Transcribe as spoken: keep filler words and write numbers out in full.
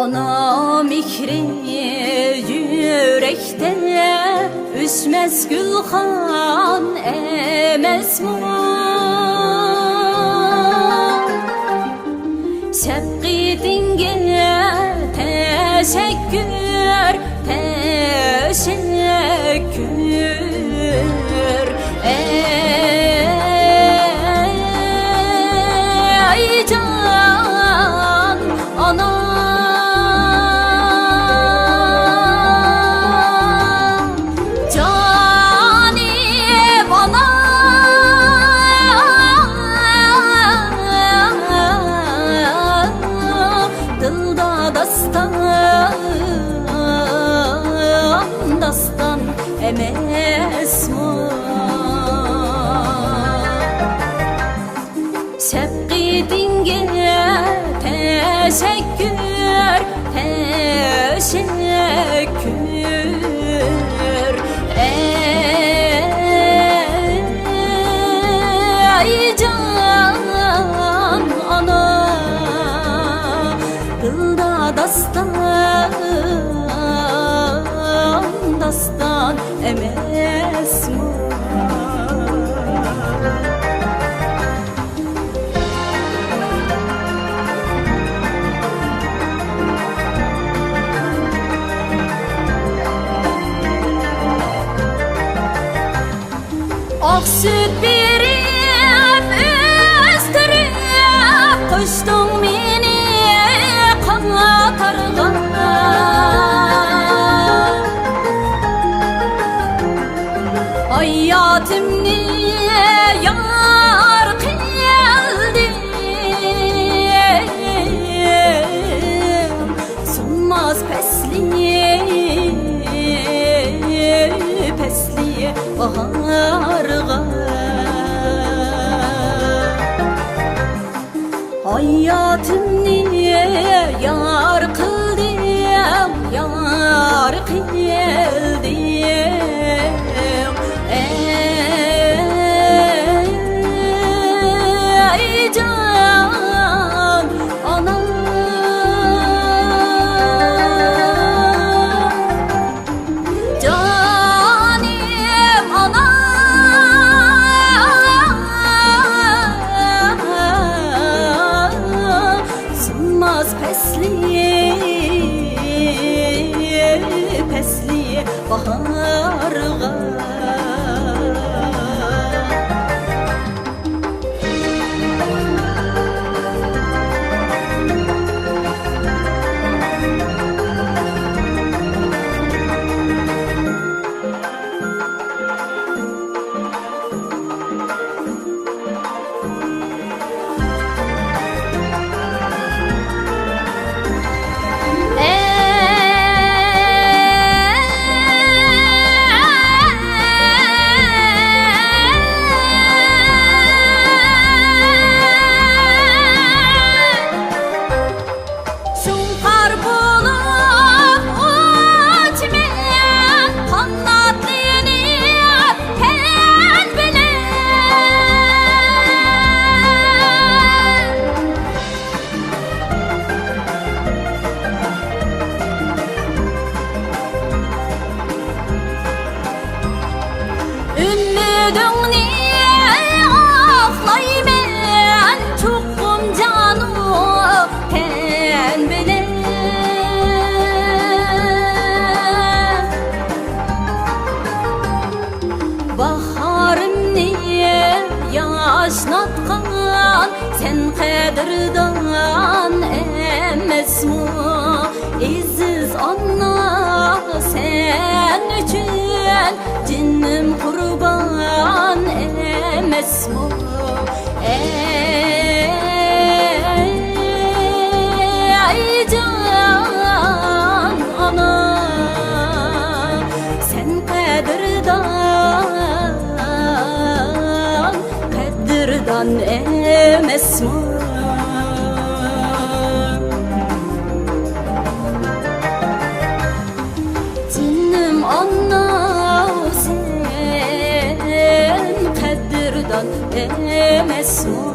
ئانا مېھرى يۈرەكتە ئۆچمەس گۈلخان ئەمەسمۇ؟ شەپقىتىڭگە تەشەككۈر، تەشەككۈر، ئەي جان ئانا. جانىم ئانا، دىلدا داستان، داستان ئەمەسمۇ؟ شەپقىتىڭگە تەشەككۈر، تەشەككۈر، ئەي جان ئانا، دىلدا داستان، داستان ئەمەسمۇ؟ ئاق سۈت بېرىپ ئۆستۈرۈپ، قوشتۇڭ مېنى قاتارغا. ھاياتىمنى يار قىلدىم، سۇنماس پەسلى، پەسلى باھارغا. ھاياتىمنى يار قىلدىڭ، يار قىلدىڭ، ئەي جان ئانا. جانىم ئانا، سۇنماس پەسلى، پەسلى باھارغا. شۇڭقار بولۇپ ئۇچىمەن، قاناتلىنىپ تەن بىلەن. ئۈمىدىڭنى ئاقلايمەن چوقۇم جانۇ تەن بىلەن. باھارىمنى ياشناتقان سەن قەدىردان ئەمەسمۇ؟ ئەزىز ئانا، سەن ئۈچۈن جېنىم قۇربان ئەمەسمۇ؟ ئەي جان ئانا، سەن قەدىردان، قەدىردان ئەمەسمۇ؟ جېنىم ئانا، سەن قەدىردان ئەمەسمۇ؟